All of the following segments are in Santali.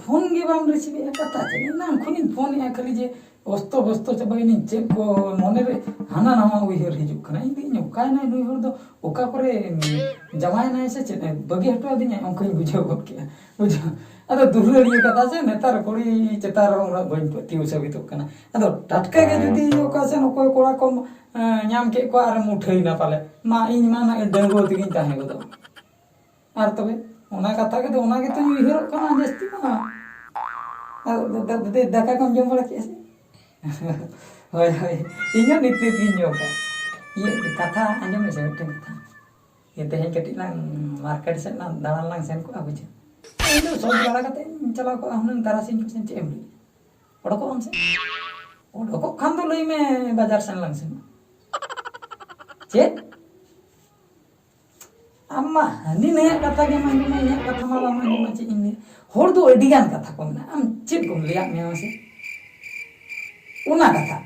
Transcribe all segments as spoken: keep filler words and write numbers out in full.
ᱯᱷᱳᱱ ᱜᱮ ᱵᱟᱢ ᱨᱤᱥᱤᱵᱷ ᱮᱫᱼᱟ, ᱠᱟᱛᱷᱟ ᱪᱮᱫ? ᱮᱱᱟᱝ ᱠᱷᱚᱱᱤᱧ ᱯᱷᱳᱱ ᱮᱫᱼᱟ, ᱠᱷᱟᱹᱞᱤ ᱡᱮ ᱚᱥᱛᱚ ᱵᱚᱥᱛᱚ ᱪᱟᱵᱟᱭᱮᱱᱟᱹᱧ, ᱪᱮᱫ ᱠᱚ ᱢᱚᱱᱮᱨᱮ ᱦᱟᱱᱟ ᱱᱟᱣᱟ ᱩᱭᱦᱟᱹᱨ ᱦᱤᱡᱩᱜ ᱠᱟᱱᱟ᱾ ᱤᱧ ᱫᱚ ᱤᱧ ᱚᱠᱟᱭᱮᱱᱟᱭ ᱱᱩᱭ ᱦᱚᱲ ᱫᱚ, ᱚᱠᱟ ᱠᱚᱨᱮ ᱡᱟᱶᱟᱭᱮᱱᱟᱭ ᱥᱮ ᱪᱮᱫ ᱮ ᱵᱟᱹᱜᱤ ᱦᱚᱴᱚ ᱟᱹᱫᱤᱧᱟ, ᱚᱱᱠᱟᱧ ᱵᱩᱡᱷᱟᱹᱣ ᱜᱚᱫ ᱠᱮᱫᱼᱟ, ᱵᱩᱡᱷᱟᱹᱣ᱾ ᱟᱫᱚ ᱫᱩᱞᱟᱹᱲᱤᱭᱟᱹ ᱠᱟᱛᱷᱟ ᱥᱮ, ᱱᱮᱛᱟᱨ ᱠᱩᱲᱤ ᱪᱮᱛᱟᱱ ᱨᱮ ᱩᱱᱟᱹᱜ ᱵᱟᱹᱧ ᱯᱟᱹᱛᱭᱟᱹᱣ ᱥᱟᱹᱵᱤᱛᱚᱜ ᱠᱟᱱᱟ᱾ ᱟᱫᱚ ᱴᱟᱴᱠᱟ ᱜᱮ ᱡᱩᱫᱤ ᱚᱠᱟ ᱥᱮᱱ ᱚᱠᱚᱭ ᱠᱚᱲᱟ ᱠᱚᱢ, ᱮᱸ, ᱧᱟᱢ ᱠᱮᱫ ᱠᱚᱣᱟ ᱟᱨᱮᱢ ᱩᱴᱷᱟᱹᱭ ᱮᱱᱟ ᱯᱟᱞᱮ, ᱢᱟ ᱤᱧ ᱢᱟ ᱱᱟᱜ ᱰᱟᱺᱜᱩᱣᱟᱹ ᱛᱮᱜᱮᱧ ᱛᱟᱦᱮᱸ ᱜᱚᱫᱚᱜ᱾ ᱟᱨ ᱛᱚᱵᱮ ᱚᱱᱟ ᱠᱟᱛᱷᱟ ᱜᱮ ᱫᱚ, ᱚᱱᱟ ᱜᱮᱛᱚᱧ ᱩᱭᱦᱟᱹᱨᱚᱜ ᱠᱟᱱᱟ ᱡᱟᱹᱥᱛᱤ ᱢᱟ᱾ ᱟᱨ ᱫᱟ-, ᱫᱟ-, ᱫᱟ-, ᱫᱟᱠᱟ ᱠᱚᱢ ᱡᱚᱢ ᱵᱟᱲᱟ ᱠᱮᱫᱼᱟ ᱥᱮ? ᱦᱳᱭ, ᱦᱳᱭ, ᱤᱧ ᱦᱚᱸ ᱱᱤᱛ ᱱᱤᱛ ᱜᱤᱧ ᱡᱚᱢ ᱠᱟᱜᱼᱟ᱾ ᱤᱭᱟᱹ, ᱠᱟᱛᱷᱟ ᱟᱸᱡᱚᱢ ᱢᱮᱥᱮ, ᱢᱤᱫᱴᱮᱱ ᱠᱟᱛᱷᱟ᱾ ᱤᱭᱟᱹ, ᱛᱮᱦᱮᱧ ᱠᱟᱹᱴᱤᱡ ᱞᱟᱝ ᱢᱟᱨᱠᱮᱴ ᱥᱮᱫ ᱞᱟᱝ ᱫᱟᱬᱟᱱ ᱞᱟᱝ ᱥᱮᱱ ᱠᱚᱜᱼᱟ, ᱵᱩᱡᱷᱟᱹᱣ? ᱤᱧ ᱫᱚ ᱥᱚᱡᱽ ᱵᱟᱲᱟ ᱠᱟᱛᱮ ᱤᱧ ᱪᱟᱞᱟᱣ ᱠᱚᱜᱼᱟ ᱦᱩᱱᱟᱹᱝ ᱛᱟᱨᱟᱥᱤᱧ ᱠᱚ ᱥᱮᱱ, ᱪᱮᱫ ᱮᱢ ᱞᱟᱹᱭᱟ? ᱚᱰᱚᱠᱚᱜ ᱟᱢ ᱥᱮ? ᱚᱰᱚᱠᱚᱜ ᱠᱷᱟᱱ ᱫᱚ ᱞᱟᱹᱭ ᱢᱮ, ᱵᱟᱡᱟᱨ ᱥᱮᱱ ᱞᱟᱝ ᱥᱮᱱᱚᱜᱼᱟ᱾ ᱪᱮᱫ? ᱟᱢ ᱢᱟ ᱦᱟᱹᱱᱤ ᱱᱟᱹᱭᱟᱜ ᱠᱟᱛᱷᱟ ᱜᱮᱢ ᱟᱸᱡᱚᱢᱟ, ᱤᱧᱟᱹᱜ ᱠᱟᱛᱷᱟ ᱢᱟ ᱵᱟᱢ ᱟᱸᱡᱚᱢᱟ, ᱪᱮᱫ ᱤᱧ ᱞᱟᱹᱭᱟ? ᱦᱚᱲ ᱫᱚ ᱟᱹᱰᱤ ᱜᱟᱱ ᱠᱟᱛᱷᱟ ᱠᱚ ᱢᱮᱱᱟᱜᱼᱟ, ᱟᱢ ᱪᱮᱫ ᱠᱚᱢ ᱞᱟᱹᱭᱟᱫ ᱢᱮᱭᱟ ᱢᱟᱥᱮ? ᱚᱱᱟ ᱠᱟᱛᱷᱟ᱾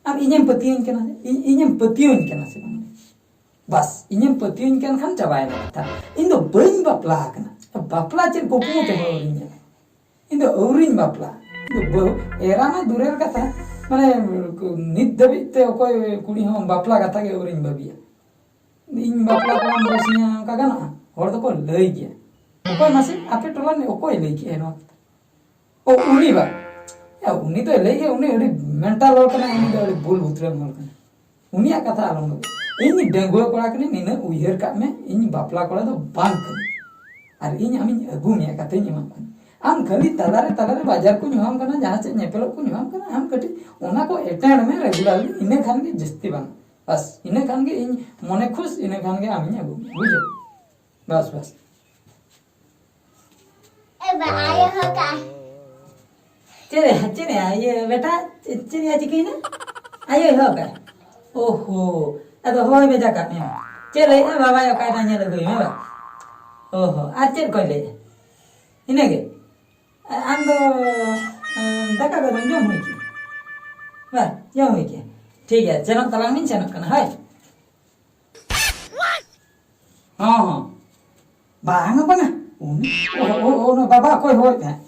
ᱟᱢ ᱤᱧᱮᱢ ᱯᱟᱹᱛᱭᱟᱹᱣᱟᱹᱧ ᱠᱟᱱᱟ ᱥᱮ? ᱤᱧ, ᱤᱧᱮᱢ ᱯᱟᱹᱛᱭᱟᱹᱣᱟᱹᱧ ᱠᱟᱱᱟ ᱥᱮ ᱵᱟᱝ? ᱵᱟᱥ, ᱤᱧᱮᱢ ᱯᱟᱹᱛᱭᱟᱹᱣᱟᱹᱧ ᱠᱟᱱ ᱠᱷᱟᱱ ᱪᱟᱵᱟᱭᱮᱱᱟ ᱠᱟᱛᱷᱟ᱾ ᱤᱧ ᱫᱚ ᱵᱟᱹᱧ ᱵᱟᱯᱞᱟ ᱟᱠᱟᱱᱟ, ᱵᱟᱯᱞᱟ ᱪᱮᱫ ᱠᱩᱠᱢᱩ ᱛᱮᱦᱚᱸ ᱟᱹᱣᱨᱤᱧ ᱧᱮᱞᱟ᱾ ᱤᱧ ᱫᱚ ᱟᱹᱣᱨᱤᱧ ᱵᱟᱯᱞᱟ᱾ ᱤᱧ ᱫᱚ ᱵᱟᱹᱦᱩ ᱮᱨᱟ ᱢᱟ ᱫᱩᱨᱮᱨ ᱠᱟᱛᱷᱟ, ᱢᱟᱱᱮ, ᱱᱤᱛ ᱫᱷᱟᱹᱵᱤᱡ ᱛᱮ ᱚᱠᱚᱭ ᱠᱩᱲᱤ ᱦᱚᱸ ᱵᱟᱯᱞᱟ ᱠᱟᱛᱷᱟ ᱜᱮ ᱟᱹᱣᱨᱤᱧ ᱵᱷᱟᱹᱵᱤᱭᱟ᱾ ᱤᱧ ᱵᱟᱯᱞᱟ ᱠᱚᱲᱟᱢ ᱵᱚᱭᱮᱥᱤᱧᱟ, ᱚᱱᱠᱟ ᱜᱟᱱᱚᱜᱼᱟ? ᱦᱚᱲ ᱫᱚᱠᱚ ᱞᱟᱹᱭ ᱜᱮᱭᱟ᱾ ᱚᱠᱚᱭ ᱢᱟᱥᱮ ᱟᱯᱮ ᱴᱚᱞᱟ ᱨᱤᱱᱤᱡ ᱚᱠᱚᱭ ᱞᱟᱹᱭ ᱠᱮᱜᱼᱟ ᱱᱚᱣᱟ ᱠᱟᱛᱷᱟ? ᱚ, ᱩᱱᱤ ᱵᱟ? ᱭᱟ, ᱩᱱᱤ ᱫᱚᱭ ᱞᱟᱹᱭ ᱜᱮᱭᱟ, ᱩᱱᱤ ᱟᱹᱰᱤ ᱢᱮᱱᱴᱟᱞ ᱦᱚᱲ ᱠᱟᱱᱟᱭ, ᱩᱱᱤ ᱫᱚ ᱟᱹᱰᱤ ᱵᱩᱞ ᱵᱩᱛᱨᱟᱹ ᱦᱚᱲ ᱠᱟᱱᱟᱭ᱾ ᱩᱱᱤᱭᱟᱜ ᱠᱟᱛᱷᱟ ᱟᱞᱚᱢ ᱞᱟᱹᱭ᱾ ᱤᱧ ᱰᱟᱺᱜᱩᱣᱟᱹ ᱠᱚᱲᱟ ᱠᱟᱹᱱᱟᱹᱧ, ᱱᱤᱱᱟᱹᱜ ᱩᱭᱦᱟᱹᱨ ᱠᱟᱜ ᱢᱮ, ᱤᱧ ᱵᱟᱯᱞᱟ ᱠᱚᱲᱟ ᱫᱚ ᱵᱟᱝ ᱠᱟᱹᱱᱟᱹᱧ᱾ ᱟᱨ ᱤᱧ ᱟᱢᱤᱧ ᱟᱹᱜᱩ ᱢᱮᱭᱟ, ᱠᱟᱛᱷᱟᱧ ᱮᱢᱟᱢ ᱠᱟᱱᱟ᱾ ᱟᱢ ᱠᱷᱟᱹᱞᱤ ᱛᱟᱞᱟᱨᱮ, ᱛᱟᱞᱟᱨᱮ ᱵᱟᱡᱟᱨ ᱠᱚ ᱧᱩᱦᱟᱢ ᱠᱟᱱᱟ, ᱡᱟᱦᱟᱸ ᱥᱮᱫ ᱧᱮᱯᱮᱞᱚᱜ ᱠᱚ ᱧᱩᱦᱟᱢ ᱠᱟᱱᱟ, ᱟᱢ ᱠᱟᱹᱴᱤᱡ ᱚᱱᱟ ᱠᱚ ᱮᱴᱮᱱᱰ ᱢᱮ ᱨᱮᱜᱩᱞᱟᱨᱞᱤ, ᱤᱱᱟᱹ ᱠᱷᱟᱱ ᱜᱮ ᱡᱟᱹᱥᱛᱤ ᱵᱟᱝ᱾ ᱵᱟᱥ, ᱤᱱᱟᱹ ᱠᱷᱟᱱ ᱜᱮ ᱤᱧ ᱢᱚᱱᱮ ᱠᱷᱩᱥ, ᱤᱱᱟᱹ ᱠᱷᱟᱱ ᱜᱮ ᱟᱢᱤᱧ ᱟᱹᱜᱩ ᱢᱮᱭᱟ, ᱵᱩᱡᱷᱟᱹᱣ? ᱵᱟᱥ, ᱵᱟᱥ᱾ ᱮ ᱵᱟ, ᱟᱭᱳ ᱦᱚᱸ ᱠᱟᱭ᱾ ᱪᱮᱫ ᱮ, ᱪᱮᱫ ᱮ, ᱤᱭᱟᱹ, ᱵᱮᱴᱟ, ᱪᱮᱫ, ᱪᱮᱫ ᱭᱟ ᱪᱤᱠᱟᱹᱭᱮᱱᱟ? ᱟᱭᱳᱭ ᱦᱚᱦᱚ ᱠᱟᱭ᱾ ᱳᱦᱳ, ᱟᱫᱚ ᱦᱚᱦᱚᱭ ᱢᱮ, ᱪᱟᱠᱟᱜ ᱢᱮ᱾ ᱪᱮᱫ ᱞᱟᱹᱭᱮᱫᱼᱟ ᱵᱟᱵᱟᱭ, ᱚᱠᱟᱭᱮᱱᱟ ᱧᱮᱞ ᱟᱹᱜᱩᱭ ᱢᱮ ᱵᱟ᱾ ᱳᱦᱳ, ᱟᱨ ᱪᱮᱫ ᱠᱚᱭ ᱞᱟᱹᱭᱮᱫᱼᱟ? ᱤᱱᱟᱹᱜᱮ? ᱟ-, ᱟᱢ ᱫᱚ, ᱟ, ᱫᱟᱠᱟ ᱠᱚᱫᱚᱢ ᱡᱚᱢ ᱦᱩᱭ ᱠᱮᱫᱟ? ᱵᱟ, ᱡᱚᱢ ᱦᱩᱭ ᱠᱮᱫᱟ᱾ ᱴᱷᱤᱠ ᱜᱮᱭᱟ, ᱥᱮᱱᱚᱜ ᱛᱟᱞᱟᱝ ᱢᱤᱧ, ᱥᱮᱱᱚᱜ ᱠᱟᱱᱟ, ᱦᱳᱭ᱾ ᱦᱚᱸ, ᱦᱚᱸ᱾ ᱵᱟᱝᱟ, ᱵᱟᱝᱟ᱾ ᱩᱱᱤ, ᱚ, ᱚ, ᱚ, ᱚᱱᱟ ᱵᱟᱵᱟ ᱚᱠᱚᱭ ᱦᱚᱦᱚᱭᱮᱫ ᱛᱟᱦᱮᱸᱫ?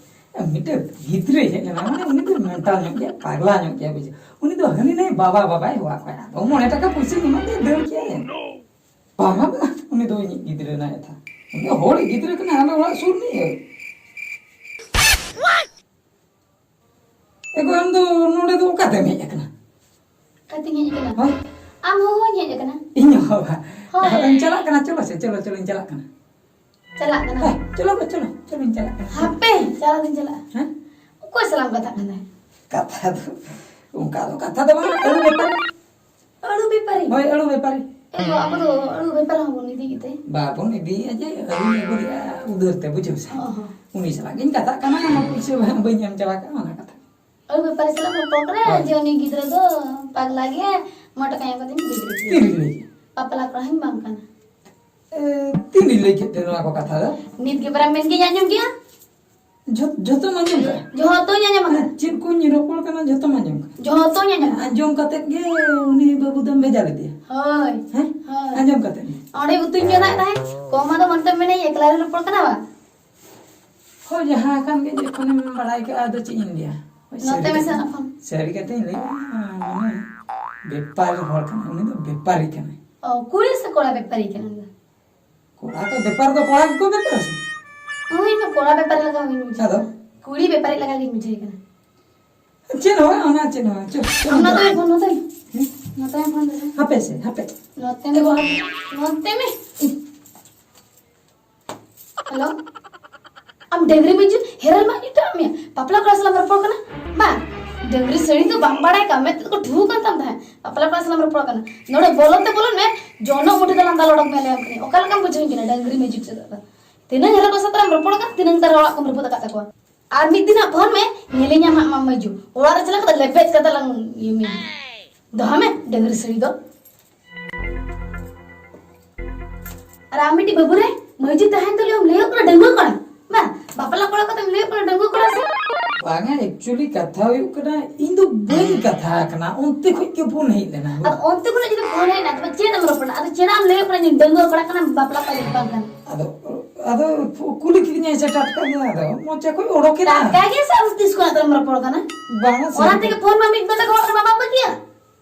ᱢᱤᱫᱴᱮᱱ ᱜᱤᱫᱽᱨᱟᱹᱭ ᱦᱮᱡ ᱞᱮᱱᱟ, ᱢᱟᱱᱮ ᱩᱱᱤ ᱫᱚ ᱢᱮᱱᱴᱟᱞ ᱧᱚᱜ ᱜᱮᱭᱟ, ᱯᱟᱜᱽᱞᱟ ᱧᱚᱜ ᱜᱮᱭᱟ, ᱵᱩᱡᱷᱟᱹᱣ᱾ ᱩᱱᱤ ᱫᱚ ᱦᱟᱹᱱᱤ ᱱᱟᱹᱭ ᱵᱟᱵᱟ ᱵᱟᱵᱟᱭ ᱦᱚᱦᱚᱣᱟᱫ ᱠᱚᱣᱟ, ᱟᱫᱚ ᱢᱚᱬᱮ ᱴᱟᱠᱟ ᱯᱩᱭᱥᱟᱹ ᱮᱢᱟᱫ ᱛᱮ ᱫᱟᱹᱲ ᱠᱮᱜᱼᱟᱭ᱾ ᱵᱟᱝᱟ, ᱵᱟᱝᱟ, ᱩᱱᱤ ᱫᱚ ᱤᱧᱤᱡ ᱜᱤᱫᱽᱨᱟᱹ ᱱᱟᱭ ᱮᱛᱷᱟ᱾ ᱩᱱᱤ ᱫᱚ ᱦᱚᱲᱤᱡ ᱜᱤᱫᱽᱨᱟᱹ ᱠᱟᱱᱟᱭ, ᱟᱞᱮ ᱚᱲᱟᱜ ᱥᱩᱨ ᱨᱤᱱᱤᱡ᱾ ᱮ ᱜᱚ, ᱟᱢ ᱫᱚ ᱱᱚᱰᱮ ᱫᱚ ᱚᱠᱟᱛᱮᱢ ᱦᱮᱡ ᱟᱠᱟᱱᱟ? ᱚᱠᱟᱛᱮᱧ ᱦᱮᱡ ᱟᱠᱟᱱᱟ? ᱦᱳᱭ᱾ ᱟᱢ ᱦᱚᱦᱚᱧ ᱦᱮᱡ ᱟᱠᱟᱱᱟ᱾ ᱤᱧ ᱦᱚᱦᱚ ᱵᱟᱝ? ᱦᱳᱭ᱾ ᱦᱳᱭ, ᱪᱟᱞᱟᱜ ᱠᱟᱱᱟ, ᱪᱚᱞᱚ ᱥᱮ, ᱪᱚᱞᱚ, ᱪᱚᱞᱚᱧ ᱪᱟᱞᱟᱜ ᱠᱟᱱᱟ᱾ ᱪᱟᱞᱟᱜ ᱠᱟᱱᱟ᱾ ᱦᱮᱸ, ᱪᱚᱞᱚ ᱜᱚ, ᱪᱚᱞᱚ, ᱪᱚᱞᱚᱧ ᱪᱟᱞᱟᱜ ᱠᱟᱱᱟ᱾ ᱦᱟᱯᱮ, ᱪᱟᱞᱟᱣ ᱫᱚᱧ ᱪᱟᱞᱟᱜᱼᱟ᱾ ᱦᱮᱸ? ᱚᱠᱚᱭ ᱥᱟᱞᱟᱜ ᱮᱢ ᱠᱟᱛᱷᱟᱜ ᱠᱟᱱᱟ? ᱠᱟᱛᱷᱟ ᱫᱚ, ᱚᱱᱠᱟ ᱫᱚ ᱠᱟᱛᱷᱟ ᱫᱚ ᱵᱟᱝ, ᱟᱹᱞᱩ ᱵᱮᱯᱟᱨᱤ᱾ ᱟᱹᱞᱩ ᱵᱮᱯᱟᱨᱤ? ᱦᱳᱭ, ᱟᱹᱞᱩ ᱵᱮᱯᱟᱨᱤ᱾ ᱮ ᱜᱚ, ᱟᱵᱚ ᱫᱚ ᱟᱹᱞᱩ ᱵᱮᱯᱟᱨ ᱦᱚᱸᱵᱚᱱ ᱤᱫᱤ ᱜᱮᱛᱮ? ᱵᱟᱵᱚᱱ ᱤᱫᱤᱭᱮᱫᱼᱟ ᱡᱮ ᱟᱹᱞᱩᱧ ᱟᱹᱜᱩ ᱞᱮᱫᱼᱟ ᱩᱫᱷᱟᱹᱨ ᱛᱮ, ᱵᱩᱡᱷᱟᱹᱣ ᱥᱮ? ᱚ ᱦᱚᱸ᱾ ᱩᱱᱤ ᱥᱟᱞᱟᱜ ᱜᱤᱧ ᱠᱟᱛᱷᱟᱜ ᱠᱟᱱᱟ, ᱚᱱᱟ ᱯᱩᱭᱥᱟᱹ ᱵᱟᱝ ᱵᱟᱹᱧ ᱮᱢ ᱪᱟᱵᱟ ᱠᱟᱜᱼᱟ, ᱚᱱᱟ ᱠᱟᱛᱷᱟ᱾ ᱟᱹᱞᱩ ᱵᱮᱯᱟᱨᱤ ᱥᱟᱞᱟᱜ ᱨᱚᱯᱚᱲ ᱠᱟᱱᱟ ᱦᱳᱭ᱾ ᱡᱮ ᱩᱱᱤ ᱜᱤᱫᱽᱨᱟᱹ ᱫᱚ ᱯᱟᱜᱽᱞᱟ ᱜᱮᱭᱟ, ᱢᱚᱬᱮ ᱴᱟᱠᱟ ᱮᱢ ᱠᱟᱛᱮᱧ ᱵᱤᱫ ᱠᱮᱫᱮᱭᱟ᱾ ᱛᱤᱨᱤᱧ ᱞᱟᱹᱭ ᱠᱮᱫ? ᱵᱟᱯᱞᱟ ᱠᱚᱲᱟ ᱦᱚᱸᱧ ᱵᱟᱝ ᱠᱟᱱᱟ᱾ ᱮ, ᱛᱤᱨᱤᱧ ᱞᱟᱹᱭ ᱠᱮᱫ ᱛᱮ ᱱᱚᱣᱟ ᱠᱚ ᱠᱟᱛᱷᱟ ᱫᱚ? ᱱᱤᱛ ᱜᱮ ᱯᱟᱨᱟ ᱢᱮᱱ ᱜᱤᱧ ᱟᱸᱡᱚᱢ ᱠᱮᱜᱼᱟ᱾ ᱡᱷᱚ-, ᱡᱷᱚᱛᱚᱢ ᱟᱸᱡᱚᱢ ᱠᱟᱜᱼᱟ? ᱡᱷᱚᱛᱚᱧ ᱟᱸᱡᱚᱢ ᱠᱟᱜᱼᱟ᱾ ᱪᱮᱫ ᱠᱚᱧ ᱨᱚᱯᱚᱲ ᱠᱟᱱᱟ, ᱡᱷᱚᱛᱚᱢ ᱟᱸᱡᱚᱢ ᱠᱟᱜᱼᱟ? ᱡᱷᱚᱛᱚᱧ ᱟᱸᱡᱚᱢ ᱠᱟᱜᱼᱟ᱾ ᱟᱸᱡᱚᱢ ᱠᱟᱛᱮᱫ ᱜᱮ ᱩᱱᱤ ᱵᱟᱹᱵᱩ ᱫᱚᱢ ᱵᱷᱮᱡᱟ ᱞᱮᱫᱮᱭᱟ? ᱦᱳᱭ᱾ ᱦᱮᱸ? ᱦᱳᱭ᱾ ᱟᱸᱡᱚᱢ ᱠᱟᱛᱮᱫ ᱜᱮ? ᱚᱸᱰᱮ ᱩᱛᱩᱧ ᱪᱚᱸᱫᱟᱭᱮᱫ ᱛᱟᱦᱮᱸᱫ, ᱠᱚᱢᱟ ᱫᱚ ᱚᱱᱛᱮᱢ ᱢᱮᱱᱟ ᱮᱠᱞᱟ ᱨᱮ ᱨᱚᱯᱚᱲ ᱠᱟᱱᱟ ᱵᱟ? ᱦᱳᱭ, ᱡᱟᱦᱟᱸ ᱠᱟᱱ ᱜᱮ, ᱡᱚᱠᱷᱚᱱᱮᱢ ᱵᱟᱲᱟᱭ ᱠᱟᱜᱼᱟ, ᱟᱫᱚ ᱪᱮᱫ ᱤᱧ ᱞᱟᱹᱭᱟ? ᱦᱳᱭ, ᱱᱚᱛᱮ ᱥᱟᱹᱨᱤ ᱢᱮᱥᱮ ᱠᱟᱛᱷᱟ, ᱱᱟᱜ ᱯᱷᱳᱱ᱾ ᱥᱟᱹᱨᱤ ᱠᱟᱛᱷᱟᱧ ᱞᱟᱹᱭᱟ, ᱢᱟᱱᱮ, ᱵᱮᱯᱟᱨ ᱦᱚᱲ ᱠᱟᱱᱟᱭ, ᱩᱱᱤ ᱫᱚ ᱵᱮᱯᱟᱨᱤ ᱠᱟᱱᱟᱭ᱾ ᱚ, ᱠᱩᱲᱤ ᱥᱮ ᱠᱚᱲᱟ ᱵᱮᱯᱟᱨᱤ ᱠᱟᱱᱟᱭ ᱩᱱᱤ ᱫᱚ? ᱠᱚᱲᱟ ᱠᱚ ᱵᱮᱯᱟᱨ ᱫᱚ ᱠᱚᱲᱟ ᱜᱮᱠᱚ ᱵᱮᱯᱟᱨᱟ ᱥᱮ? ᱦᱳᱭ, ᱤᱧ ᱫᱚ ᱠᱚᱲᱟ ᱵᱮᱯᱟᱨᱤ ᱞᱮᱠᱟ ᱜᱤᱧ ᱵᱩᱡᱷᱟᱹᱣ ᱟᱫᱚ? ᱠᱟᱱᱟ᱾ ᱠᱩᱲᱤ ᱵᱮᱯᱟᱨᱤ ᱞᱮᱠᱟ ᱜᱤᱧ ᱵᱩᱡᱷᱟᱹᱣ ᱠᱟᱱᱟ᱾ ᱪᱮᱫ ᱦᱚᱸ ᱵᱟᱝ, ᱚᱱᱟ ᱪᱮᱫ ᱦᱚᱸ ᱵᱟᱝ, ᱪᱚ, ᱪᱚ, ᱟᱢ ᱱᱚᱛᱮ ᱪᱚ᱾ ᱯᱷᱳᱱ, ᱱᱚᱛᱮ᱾ ᱦᱮᱸ? ᱱᱚᱛᱮ ᱯᱷᱳᱱ ᱫᱟᱲᱮᱭᱟᱜᱼᱟ᱾ ᱦᱟᱯᱮ ᱥᱮ, ᱦᱟᱯᱮ᱾ ᱱᱚᱛᱮ ᱢᱮ, ᱱᱚᱛᱮ ᱢᱮ᱾ ᱦᱮᱞᱳ? ᱟᱢ ᱰᱟᱹᱝᱨᱤ ᱢᱟᱹᱭᱡᱩ ᱦᱮᱨᱮᱞ ᱢᱟᱜ ᱧᱩᱛᱩᱢ ᱢᱮᱭᱟ? ᱵᱟᱯᱞᱟ ᱠᱚᱲᱟ ᱥᱟᱞᱟᱜ ᱮᱢ ᱨᱚᱯᱚᱲ ᱠᱟᱱᱟ? ᱵᱟᱝ, ᱰᱟᱹᱝᱨᱤ ᱥᱟᱹᱲᱤ ᱫᱚ ᱵᱟᱢ ᱵᱟᱲᱟᱭ ᱠᱟᱜ, ᱢᱮᱫ ᱛᱮᱫ ᱠᱚ ᱴᱷᱩᱣᱟᱹ ᱠᱟᱱ ᱛᱟᱢ ᱛᱟᱦᱮᱸᱫ᱾ ᱵᱟᱯᱞᱟ ᱠᱚᱲᱟ ᱥᱟᱞᱟᱜ ᱮᱢ ᱨᱚᱯᱚᱲ ᱠᱟᱱᱟ? ᱱᱚᱰᱮ ᱵᱚᱞᱚᱱ ᱛᱮ ᱵᱚᱞᱚᱱ ᱢᱮ, ᱡᱚᱱᱚᱜ ᱢᱩᱴᱷᱤ ᱫᱚ ᱞᱟᱸᱫᱟ ᱞᱚᱰᱚᱠ ᱢᱮ, ᱞᱟᱹᱭᱟᱢ ᱠᱟᱹᱱᱟᱹᱧ᱾ ᱚᱠᱟ ᱞᱮᱠᱟᱢ ᱵᱩᱡᱷᱟᱹᱣᱤᱧ ᱠᱟᱱᱟ ᱰᱟᱹᱝᱨᱤ ᱢᱟᱹᱭᱡᱩ ᱪᱮᱫᱟᱜ ᱫᱚ? ᱛᱤᱱᱟᱹᱝ ᱦᱮᱨᱮᱞ ᱠᱚ ᱥᱟᱛᱮᱢ ᱨᱚᱯᱚᱲ ᱠᱟᱱ, ᱛᱤᱱᱟᱹᱝ ᱛᱟᱨᱟ ᱚᱲᱟᱜ ᱠᱚᱢ ᱨᱟᱹᱯᱩᱫ ᱟᱠᱟᱫ ᱛᱟᱠᱚᱣᱟ᱾ ᱟᱨ ᱢᱤᱫ ᱫᱤᱱ ᱦᱟᱸᱜ ᱯᱷᱳᱱ ᱢᱮ, ᱧᱮᱞᱤᱧᱟᱢ ᱦᱟᱸᱜ ᱢᱟᱢ ᱢᱟᱹᱭᱡᱩ᱾ ᱚᱲᱟᱜ ᱨᱮ ᱪᱟᱞᱟᱣ ᱠᱟᱛᱮ ᱞᱮᱵᱮᱫ ᱠᱟᱛᱮ ᱞᱟᱝ ᱤᱭᱟᱹ ᱢᱮᱭᱟ᱾ ᱫᱚᱦᱚ ᱢᱮ, ᱰᱟᱹᱝᱨᱤ ᱥᱟᱹᱲᱤ ᱫᱚ᱾ ᱟᱨ ᱟᱢ ᱢᱤᱫᱴᱤᱡ ᱵᱟᱹᱵᱩ ᱨᱮ ᱢᱟᱹᱭᱡᱩ ᱛᱟᱦᱮᱱ ᱛᱩᱞᱩᱡ ᱮᱢ ᱞᱟᱹᱭᱚᱜ ᱠᱟᱱᱟ ᱰᱟᱺᱜᱩᱣᱟᱹ ᱠᱚᱲᱟ? ᱵᱟ, ᱵᱟᱯᱞᱟ ᱠᱚᱲᱟ ᱠᱟᱛᱮᱢ ᱞᱟᱹᱭᱚᱜ ᱠᱟᱱᱟ ᱰᱟᱺᱜᱩᱣᱟᱹ ᱠᱚᱲᱟ ᱥᱮ? ᱵᱟᱝᱟ, actually ᱠᱟᱛᱷᱟ ᱦᱩᱭᱩᱜ ᱠᱟᱱᱟ, ᱤᱧ ᱫᱚ ᱵᱟᱹᱧ ᱠᱟᱛᱷᱟ ᱟᱠᱟᱱᱟ, ᱚᱱᱛᱮ ᱠᱷᱚᱡ ᱜᱮ ᱯᱷᱳᱱ ᱦᱮᱡ ᱞᱮᱱᱟ᱾ ᱟᱫᱚ ᱚᱱᱛᱮ ᱠᱷᱚᱱᱟᱜ ᱡᱩᱫᱤ ᱯᱷᱳᱱ ᱦᱮᱡ ᱮᱱᱟ, ᱛᱚᱵᱮ ᱪᱮᱫ ᱮᱢ ᱨᱚᱯᱚᱲᱟ? ᱟᱫᱚ ᱪᱮᱫᱟᱜ ᱮᱢ ᱞᱟᱹᱭᱚᱜ ᱠᱟᱱᱟ ᱡᱮ ᱰᱟᱺᱜᱩᱣᱟᱹ ᱠᱚᱲᱟ ᱠᱟᱱᱟᱢ, ᱵᱟᱯᱞᱟ ᱠᱚᱲᱟ ᱡᱩᱫᱤ ᱵᱟᱝ ᱠᱟᱱᱟ? ᱟᱫᱚ ᱟᱫᱚ ᱠᱩ-, ᱠᱩᱞᱤ ᱠᱤᱫᱤᱧᱟᱭ ᱥᱮ ᱴᱟᱴᱠᱟ ᱜᱮ, ᱟᱫᱚ ᱢᱚᱪᱟ ᱠᱷᱚᱡ ᱚᱰᱚᱠᱮᱱᱟ᱾ ᱴᱟᱴᱠᱟ ᱜᱮ ᱥᱮ ᱟᱢ ᱛᱤᱥ ᱠᱷᱚᱱᱟᱜ ᱫᱚᱢ ᱨᱚᱯᱚᱲ ᱠᱟᱱᱟ? ᱵᱟᱝᱟ, ᱥᱟᱹᱨᱤ ᱚᱱᱟ ᱜᱮ᱾ ᱛᱮᱜᱮ ᱯᱷᱳᱱ ᱢᱟ ᱢᱤᱫ ᱜᱷᱚᱱᱴᱟ ᱠᱷᱚᱱ ᱢᱟ ᱵᱟᱢ ᱵᱟᱹᱜᱤᱭᱟ᱾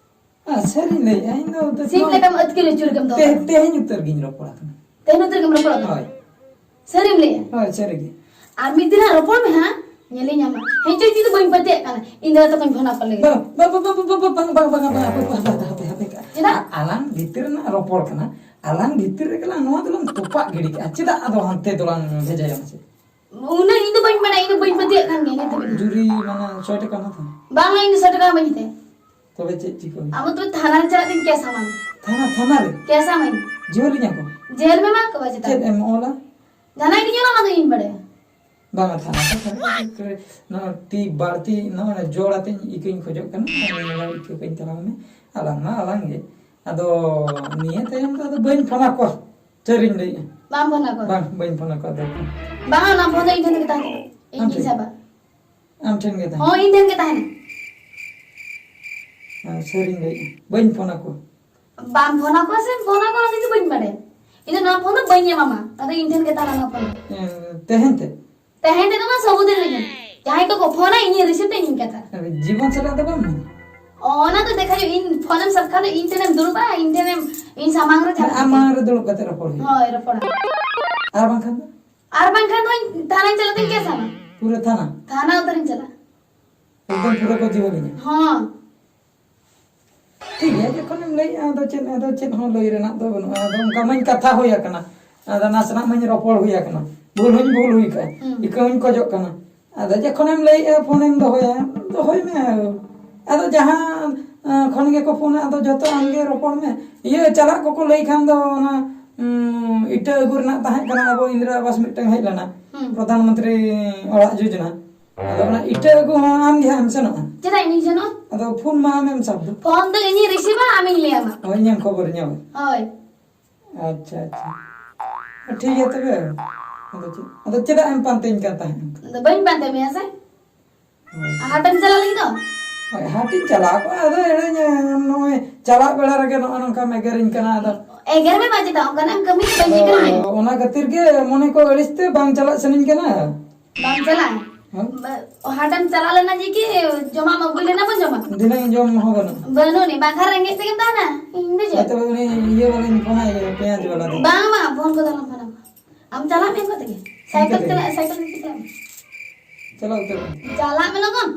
ᱟᱨ ᱥᱟᱹᱨᱤᱧ ᱞᱟᱹᱭᱮᱜᱼᱟ, ᱤᱧ ᱫᱚ ᱥᱤᱢ ᱞᱮᱠᱟᱢ ᱟᱹᱛᱠᱤᱨ ᱦᱚᱪᱚ ᱞᱮᱠᱟᱢ ᱫᱚᱦᱚ ᱛᱮ-, ᱠᱟᱜᱼᱟ᱾ ᱛᱮᱦᱮᱧ ᱩᱛᱟᱹᱨ ᱜᱤᱧ ᱨᱚᱯᱚᱲ ᱠᱟᱱᱟ᱾ ᱛᱮᱦᱮᱧ ᱩᱛᱟᱹᱨ ᱜᱮᱢ ᱨᱚᱯᱚᱲ ᱠᱟᱱᱟ? ᱦᱳᱭ᱾ ᱥᱟᱹᱨᱤᱢ ᱞᱟᱹᱭᱮᱜᱼᱟ? ᱦᱳᱭ, ᱥᱟᱹᱨᱤ ᱜᱮ᱾ ᱟᱨ ᱢᱤᱫ ᱫᱤᱱ ᱦᱟᱸᱜ ᱨᱚᱯᱚᱲ ᱢᱮ ᱦᱟᱸᱜ, ᱧᱮᱞᱤᱧ ᱧᱟᱢᱟ᱾ ᱦᱮᱸ ᱪᱚ, ᱤᱧ ᱫᱚ ᱵᱟᱹᱧ ᱯᱟᱹᱛᱭᱟᱹᱜ ᱠᱟᱱᱟ᱾ ᱤᱧ ᱫᱟᱫᱟ ᱛᱟᱠᱚᱧ ᱯᱷᱳᱱ ᱟᱠᱚ ᱞᱟᱹᱜᱤᱫ᱾ ᱵᱟᱝ, ᱵᱟᱝ, ᱦᱟᱯᱮ, ᱦᱟᱯᱮ, ᱦᱟᱯᱮ, ᱦᱟᱯᱮ᱾ ᱪᱮᱫᱟᱜ? ᱟ-, ᱟᱞᱟᱝ ᱵᱷᱤᱛᱤᱨ ᱨᱮᱱᱟᱜ ᱨᱚᱯᱚᱲ ᱠᱟᱱᱟ, ᱟᱞᱟᱝ ᱵᱷᱤᱛᱤᱨ ᱨᱮᱜᱮ ᱞᱟᱝ ᱱᱚᱣᱟ ᱫᱚᱞᱟᱝ ᱛᱚᱯᱟᱜ ᱜᱤᱰᱤ ᱠᱟᱜᱼᱟ᱾ ᱪᱮᱫᱟᱜ ᱟᱫᱚ ᱦᱟᱱᱛᱮ ᱫᱚᱞᱟᱝ ᱵᱷᱮᱡᱟᱭᱟ ᱢᱟᱥᱮ? ᱩᱱᱟᱹᱜ ᱤᱧ ᱫᱚ ᱵᱟᱹᱧ ᱵᱟᱲᱟᱭᱟ, ᱤᱧ ᱫᱚ ᱵᱟᱹᱧ ᱯᱟᱹᱛᱭᱟᱹᱜ ᱠᱟᱱ ᱜᱮᱭᱟ ᱱᱤᱛ ᱫᱷᱟᱹᱵᱤᱡ᱾ ᱡᱩᱨᱤ ᱢᱟᱱᱮ ᱥᱚᱭ ᱴᱟᱠᱟ ᱮᱢᱟ ᱛᱟᱢᱟ᱾ ᱵᱟᱝᱟ, ᱤᱧ ᱫᱚ ᱥᱚᱭ ᱴᱟᱠᱟ ᱵᱟᱹᱧ ᱦᱟᱛᱟᱭᱟ᱾ ᱛᱚᱵᱮ ᱪᱮᱫ ᱪᱤᱠᱟᱹ ᱦᱩᱭᱩᱜᱼᱟ? ᱟᱢ ᱫᱚ ᱛᱷᱟᱱᱟ ᱨᱮ ᱪᱟᱞᱟᱜ ᱛᱤᱧ ᱠᱮᱥ ᱟᱢᱟ᱾ ᱛᱷᱟᱱᱟ, ᱛᱷᱟᱱᱟ ᱨᱮ? ᱠᱮᱥ ᱟᱢᱟᱹᱧ᱾ ᱡᱤᱦᱚᱞᱤᱧᱟ ᱠᱚ? ᱡᱮᱞ ᱢᱮ ᱢᱟ ᱠᱚ ᱪᱮᱫᱟᱜ? ᱪᱮᱫ ᱮᱢ ᱚᱞᱟ? ᱡᱟᱦᱟᱱᱟᱜ ᱜᱤᱧ ᱚᱞᱟ, ᱚᱱᱟ ᱫᱚ ᱤᱧ ᱵᱟᱲᱟᱭᱟ᱾ ᱵᱟᱝᱟ, ᱛᱷᱟᱱᱟ ᱨᱮ, ᱛᱷᱟᱱᱟ ᱨᱮ, ᱱᱚᱣᱟ ᱛᱤ ᱵᱟᱹᱲᱛᱤ ᱱᱚᱜᱼᱚᱭ ᱡᱳᱲ ᱟᱛᱮᱧ ᱤᱠᱟᱹᱧ ᱠᱷᱚᱡᱚᱜ ᱠᱟᱱᱟ, ᱤᱠᱟᱹ ᱠᱟᱹᱧ ᱛᱟᱞᱟᱝ ᱢᱮ᱾ ᱟᱞᱟᱝ ᱢᱟ ᱟᱞᱟᱝ ᱜᱮ᱾ ᱟᱫᱚ ᱱᱤᱭᱟᱹ ᱛᱟᱭᱚᱢ ᱫᱚ ᱟᱫᱚ ᱵᱟᱹᱧ ᱯᱷᱳᱱ ᱟᱠᱚᱣᱟ᱾ ᱥᱟᱹᱨᱤᱧ ᱞᱟᱹᱭᱮᱜᱼᱟ᱾ ᱵᱟᱢ ᱯᱷᱳᱱ ᱟᱠᱚᱣᱟ? ᱵᱟᱝ, ᱵᱟᱹᱧ ᱯᱷᱳᱱ ᱟᱠᱚᱣᱟ ᱫᱚ᱾ ᱵᱟᱝᱟ, ᱚᱱᱟ ᱯᱷᱳᱱ ᱫᱚ ᱤᱧ ᱴᱷᱮᱱ ᱜᱮ ᱛᱟᱦᱮᱱᱟ᱾ ᱤᱧ ᱟᱢ ᱜᱤᱧ ᱴᱷᱮᱱ? ᱥᱟᱵᱟ᱾ ᱟᱢ ᱴᱷᱮᱱ ᱜᱮ ᱛᱟᱦᱮᱱᱟ? ᱦᱳᱭ, ᱤᱧ ᱴᱷᱮᱱ ᱜᱮ ᱛᱟᱦᱮᱱᱟ᱾ ᱦᱮᱸ, ᱥᱟᱹᱨᱤᱧ ᱞᱟᱹᱭᱮᱜᱼᱟ, ᱵᱟᱹᱧ ᱯᱷᱳᱱ ᱟᱠᱚᱣᱟ᱾ ᱵᱟᱢ ᱯᱷᱳᱱ ᱟᱠᱚᱣᱟ ᱥᱮᱢ ᱯᱷᱳᱱ ᱟᱠᱚᱣᱟ, ᱚᱱᱟ ᱫᱚ ᱤᱧ ᱫᱚ ᱵᱟᱹᱧ ᱵᱟᱲᱟᱭᱟ᱾ ᱤᱧ ᱫᱚ ᱱᱚᱣᱟ ᱯᱷᱳᱱ ᱫᱚ ᱵᱟᱹᱧ ᱮᱢᱟᱢᱟ, ᱟᱫᱚ ᱤᱧ ᱴᱷᱮᱱ ᱜᱮ ᱛᱟᱦᱮᱱᱟ ᱱᱚᱣᱟ ᱯᱷᱳᱱ ᱫᱚ᱾ ᱦᱮᱸ, ᱛᱮᱦᱮᱧ ᱛᱮ? ᱛᱮᱦᱮᱧ ᱛᱮᱫᱚ ᱢᱟ ᱥᱚᱵᱩᱫᱤᱱ ᱞᱟᱹᱜᱤᱫ᱾ ᱡᱟᱦᱟᱸᱭ ᱠᱚᱠᱚ ᱯᱷᱳᱱᱟ, ᱤᱧᱤᱧ ᱨᱤᱥᱤᱵᱷ ᱛᱮ ᱤᱧᱤᱧ ᱠᱟᱛᱷᱟ᱾ ᱡᱤᱵᱚᱱ ᱥᱟᱞᱟᱜ ᱫᱚ ᱵᱟᱢ ᱢᱮᱱᱟ? ᱚᱱᱟ ᱫᱚ ᱫᱮᱠᱷᱟ ᱡᱟᱭ, ᱤᱧ ᱯᱷᱳᱱᱮᱢ ᱥᱟᱵ ᱠᱷᱟᱱ ᱫᱚ ᱤᱧ ᱴᱷᱮᱱᱮᱢ ᱫᱩᱲᱩᱵᱼᱟ, ᱤᱧ ᱴᱷᱮᱱᱮᱢ, ᱤᱧ ᱥᱟᱢᱟᱝ ᱨᱮ ᱡᱟᱦᱟᱸ ᱟᱢ ᱢᱟᱲᱟᱝ ᱨᱮ ᱫᱩᱲᱩᱵ ᱠᱟᱛᱮ ᱨᱚᱯᱚᱲ ᱦᱩᱭᱩᱜᱼᱟ᱾ ᱦᱳᱭ, ᱨᱚᱯᱚᱲᱟ᱾ ᱟᱨ ᱵᱟᱝᱠᱷᱟᱱ ᱫᱚ? ᱟᱨ ᱵᱟᱝᱠᱷᱟᱱ ᱫᱚ ᱤᱧ ᱛᱷᱟᱱᱟᱧ ᱪᱟᱞᱟᱜ ᱛᱤᱧ ᱠᱮᱥ ᱟᱢᱟ᱾ ᱯᱩᱨᱟᱹ ᱛᱷᱟᱱᱟ? ᱛᱷᱟᱱᱟ ᱩᱛᱟᱹᱨᱤᱧ ᱪᱟᱞᱟᱜᱼᱟ᱾ ᱮᱠᱫᱚᱢ ᱯᱩᱨᱟᱹ ᱠᱚ ᱡᱤᱦᱚᱞᱤᱧᱟ? ᱦᱚᱸ᱾ ᱴᱷᱤᱠ ᱜᱮᱭᱟ, ᱡᱚᱠᱷᱚᱱᱮᱢ ᱞᱟᱹᱭᱮᱜᱼᱟ, ᱟᱫᱚ ᱪᱮᱫ, ᱟᱫᱚ ᱪᱮᱫ ᱦᱚᱸ ᱞᱟᱹᱭ ᱨᱮᱱᱟᱜ ᱫᱚ ᱵᱟᱹᱱᱩᱜᱼᱟ᱾ ᱟᱫᱚ ᱚᱱᱠᱟ ᱢᱟᱧ ᱠᱟᱛᱷᱟ ᱦᱩᱭ ᱟᱠᱟᱱᱟ, ᱟᱫᱚ ᱱᱟᱥᱮᱱᱟᱜ ᱢᱟᱧ ᱨᱚᱯᱚᱲ ᱦᱩᱭ ᱟᱠᱟᱱᱟ, ᱵᱷᱩᱞ ᱦᱚᱸᱧ ᱵᱷᱩᱞ ᱦᱩᱭ ᱠᱟᱜᱼᱟ, ᱦᱩᱸ᱾ ᱤᱠᱟᱹ ᱦᱚᱸᱧ ᱠᱷᱚᱡᱚᱜ ᱠᱟᱱᱟ᱾ ᱟᱫᱚ ᱡᱚᱠᱷᱚᱱᱮᱢ ᱞᱟᱹᱭᱮᱜᱼᱟ, ᱯᱷᱳᱱᱮᱢ ᱫᱚᱦᱚᱭᱟ, ᱫᱚᱦᱚᱭ ᱢᱮ᱾ ᱟᱫᱚ ᱡᱟᱦᱟᱸ, ᱟᱸ, ᱠᱷᱚᱱ ᱜᱮᱠᱚ ᱯᱷᱳᱱᱟ, ᱟᱫᱚ ᱡᱚᱛᱚ ᱟᱢᱜᱮ ᱨᱚᱯᱚᱲ ᱢᱮ᱾ ᱤᱭᱟᱹ ᱪᱟᱞᱟᱜ ᱠᱚᱠᱚ ᱞᱟᱹᱭ ᱠᱷᱟᱱ ᱫᱚ ᱚᱱᱟ, ᱩᱸ, ᱤᱴᱟᱹ ᱟᱹᱜᱩ ᱨᱮᱱᱟᱜ ᱛᱟᱦᱮᱸ ᱠᱟᱱᱟ, ᱟᱵᱚ ᱤᱱᱫᱤᱨᱟ ᱟᱵᱟᱥ ᱢᱤᱫᱴᱟᱝ ᱦᱮᱡ ᱞᱮᱱᱟ, ᱦᱩᱸ᱾ ᱯᱨᱚᱫᱷᱟᱱ ᱢᱚᱱᱛᱨᱤ ᱚᱲᱟᱜ ᱡᱳᱡᱚᱱᱟ᱾ ᱟᱫᱚ ᱚᱱᱟ ᱤᱴᱟᱹ ᱟᱹᱜᱩ ᱦᱚᱸ ᱟᱢ ᱜᱮ ᱦᱟᱸᱜ ᱮᱢ ᱥᱮᱱᱚᱜᱼᱟ? ᱪᱮᱫᱟᱜ ᱤᱧᱤᱧ ᱥᱮᱱᱚᱜᱼᱟ? ᱟᱫᱚ ᱯᱷᱳᱱ ᱢᱟ ᱟᱢᱮᱢ ᱥᱟᱵ ᱫᱚ᱾ ᱯᱷᱳᱱ ᱫᱚ ᱤᱧᱤᱧ ᱨᱤᱥᱤᱵᱷᱟ, ᱟᱢᱤᱧ ᱞᱟᱹᱭᱟᱢᱟ᱾ ᱦᱳᱭ, ᱤᱧᱮᱢ ᱠᱷᱚᱵᱚᱨ ᱧᱟᱢᱟ᱾ ᱦᱳᱭ᱾ ᱟᱪᱪᱷᱟ, ᱟᱪᱪᱷᱟ᱾ ᱴᱷᱤᱠ ᱜᱮᱭᱟ ᱛᱚᱵᱮ᱾ ᱟᱫᱚ ᱪᱮᱫ, ᱟᱫᱚ ᱪᱮᱫᱟᱜ ᱮᱢ ᱯᱟᱱᱛᱮᱧ ᱠᱟᱱ ᱛᱟᱦᱮᱸᱫ? ᱟᱫᱚ ᱵᱟᱹᱧ ᱯᱟᱱᱛᱮ ᱢᱮᱭᱟ ᱥᱮ᱾ ᱦᱳᱭ᱾ ᱦᱟᱴᱮᱢ ᱪᱟᱞᱟᱜ ᱞᱟᱹᱜᱤᱫ ᱫᱚ? ᱦᱳᱭ, ᱦᱟᱴᱤᱧ ᱪᱟᱞᱟᱣ ᱠᱚᱜᱼᱟ, ᱟᱫᱚ ᱮᱲᱮᱧ, ᱱᱚᱜᱼᱚᱭ ᱪᱟᱞᱟᱜ ᱵᱮᱲᱟ ᱨᱮᱜᱮ ᱱᱚᱜᱼᱚ ᱱᱚᱝᱠᱟᱢ ᱮᱜᱮᱨᱤᱧ ᱠᱟᱱᱟ, ᱟᱫᱚ ᱮᱜᱮᱨ ᱢᱮ ᱵᱟᱝ, ᱪᱮᱫᱟᱜ ᱚᱱᱠᱟᱱᱟᱜ ᱮᱢ ᱠᱟᱹᱢᱤ? ᱵᱟᱹᱧ ᱮᱜᱮᱨ ᱢᱮ᱾ ᱟᱫᱚ ᱚᱱᱟ ᱠᱷᱟᱹᱛᱤᱨ ᱜᱮ ᱢᱚᱱᱮ ᱠᱚ ᱟᱹᱲᱤᱥ ᱛᱮ ᱵᱟᱝ ᱪᱟᱞᱟᱜ ᱥᱟᱱᱟᱧ ᱠᱟᱱᱟ᱾ ᱵᱟᱢ ᱪᱟᱞᱟᱜᱼᱟ? ᱦᱮᱸ? ᱵᱟ-, ᱦᱟᱴᱮᱢ ᱪᱟᱞᱟᱣ ᱞᱮᱱᱟ ᱡᱮ ᱠᱤ ᱡᱚᱢᱟᱜ ᱮᱢ ᱟᱹᱜᱩ ᱞᱮᱱᱟ, ᱵᱟᱢ ᱡᱚᱢᱟ? ᱫᱷᱤᱱᱟᱹᱝ ᱡᱚᱢ ᱦᱚᱸ ᱵᱟᱹᱱᱩᱜ᱾ ᱵᱟᱹᱱᱩᱜ ᱱᱤ, ᱵᱟᱝᱠᱷᱟᱱ ᱨᱮᱸᱜᱮᱡ ᱛᱮᱜᱮᱢ ᱛᱟᱦᱮᱱᱟ᱾ ᱤᱧ ᱫᱚ ᱪᱮᱫ? ᱟᱪᱪᱷᱟ, ᱩᱱᱤ ᱤᱭᱟᱹ ᱵᱟᱞᱟᱧ ᱯᱷᱳᱱᱟᱭ ᱠᱟᱱᱟ, ᱯᱮᱸᱭᱟᱡᱽ ᱵᱟᱞᱟ ᱫᱚ᱾ ᱵᱟᱝ, ᱵᱟᱝ, ᱯᱷᱳᱱ ᱠᱚᱫᱚ ᱟᱞᱚᱢ ᱯᱷᱳᱱᱟ᱾ ᱟᱢ ᱪᱟᱞᱟᱜ ᱢᱮ ᱮᱱᱠᱟ ᱛᱮᱜᱮ᱾ ᱥᱟᱭᱠᱮᱞ ᱤᱱᱠᱟᱹ ᱛᱮᱜᱮ? ᱛᱮ ᱪᱟᱞᱟᱜ ᱢᱮ᱾ ᱪᱟᱞᱟᱜ ᱩᱛᱟᱹᱨᱚᱜ ᱢᱮ᱾ ᱪᱟᱞᱟᱜ ᱢᱮ ᱞᱚᱜᱚᱱ᱾